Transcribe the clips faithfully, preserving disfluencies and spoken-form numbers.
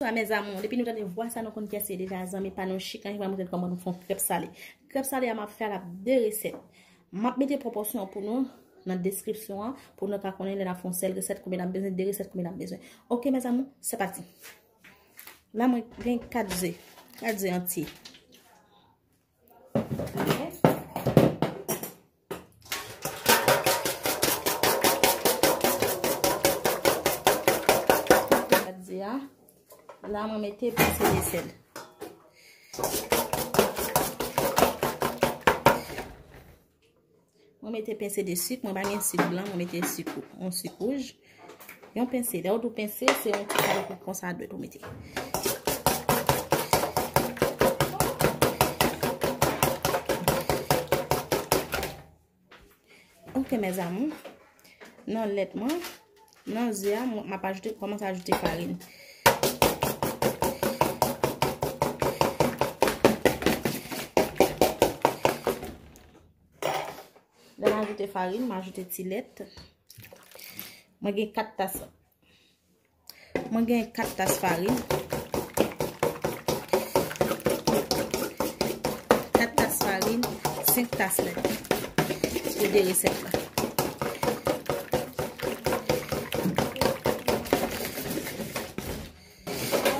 Bonswa, mes amours. Depi nou tande vwa sa, nou konn kiyès li deja, zanmi pa nou Chic Ange ki pral montre n kòman nou fè yon krèp sale. Krèp sale a, m ap fè l ap de resèt. M ap mete pwopòsyon an pou nou nan deskripsyon an, pou nou ka konnen lè n ap fè yon sèl resèt, konbyen n ap bezwen, de resèt, konbyen n ap bezwen. Ok, mes amours, se pati. La, mwen gen kat ze. Kat ze antye. Kat ze a. La, mwen mete panse de sèl. Mwen mete panse de sik, mwen pa gen sik blan, mwen mete sik, yon sik wouj. Yon panse, lè w di w panse, se yon ti kalite konsa dwèt ou mete. Ok, mes amours. Nan lèt mwen, nan ze a, mwen, m ap ajoute, kòmanse ajoute farin. Lè m ajoute farin, m ajoute ti lèt. Mwen gen kat tas. Mwen gen kat tas farin. Kat tas farin, senk tas lèt. Pou de resèt la.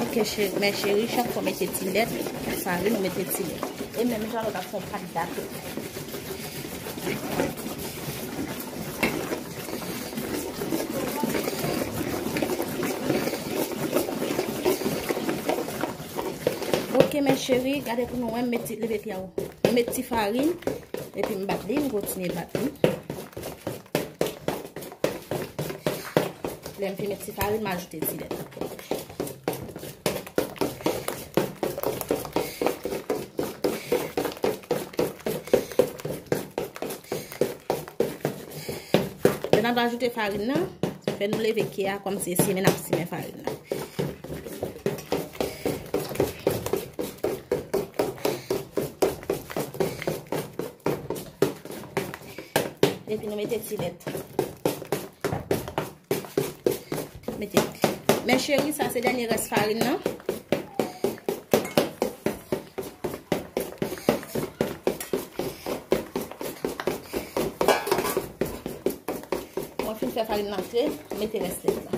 Ok, cheri, mes chéries, chak fwa w mete ti lèt, farin, ou mete ti lèt. E menm jan lè w t ap fè yon pat gato. Ok, mes chéries, gade pou nou wè, m met ti, leve pye a ou. M met ti farin, epi m bat li, m kontinye bat li. Lè m fin met ti farin, m ajoute ti lèt ankò. Lè n ap ajoute farin nan, fè nou leve kè a kòmsi se simen n ap simen farin nan. Epi nou mete ti lèt. Mete. Mes chéries, sa se dènye rès farin nan. Mwen fin fè farin nan antre, mete rès lèt la.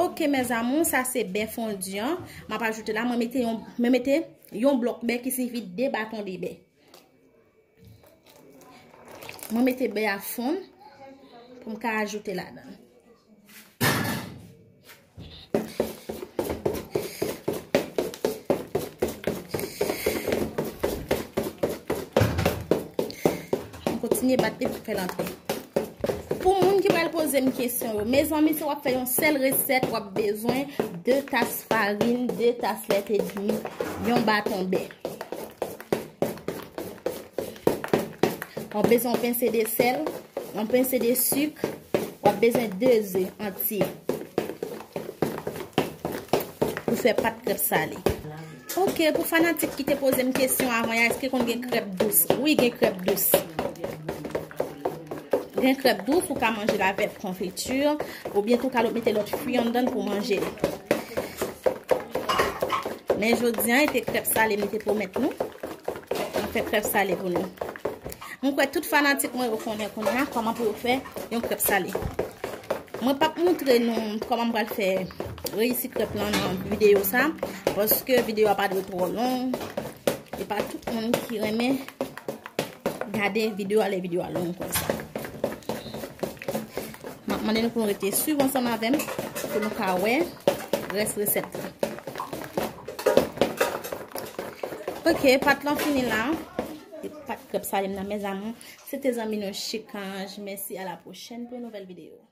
Ok, mes amours, sa se bè fondi an. M ap ajoute la, mwen mete yon, mwen mete yon blòk bè ki siyifi de baton de bè. Mwen mete bè a fonn pou m ka ajoute ladan. M kontinye bat li pou fè l antre. Pou moun ki pral poze m kesyon yo, mezanmi, si w ap fè yon sèl resèt, w ap bezwen de tas farin, de tas lèt edmi, yon baton bè. W ap bezwen yon panse de sèl, yon panse de sik, w ap bezwen de ze antye pou fè pat krèp sale. Ok, pou fanatik ki te poze m kesyon avan yè, èske konn gen krèp dous? Wi, gen krèp dous. Gen krèp dous, ou ka manje l avèk konfiti, oubyen tou ka mete lòt fwi anndan l pou manje l. Men jodi a, e te krèp sale m te pwomèt nou. M fè krèp sale pou nou. M kwè tout fanatik mwen yo konnen kounye a kòman pou yo fè yon krèp sale. Mwen p ap montre nou kòman m pral fè reyisi krèp lan nan videyo sa, paske videyo a pa dwe twò long. E pa tout moun ki renmen gade videyo a lè videyo a long konsa. M ap mande nou pou nou rete swiv ansanm avè m pou nou ka wè rès resèt la. Ok, pat lan fini la. E pat krèp sale m nan, mes amours. Se te zanmi nou Chic Ange. Mèsi, à la prochaine pour une nouvelle vidéo.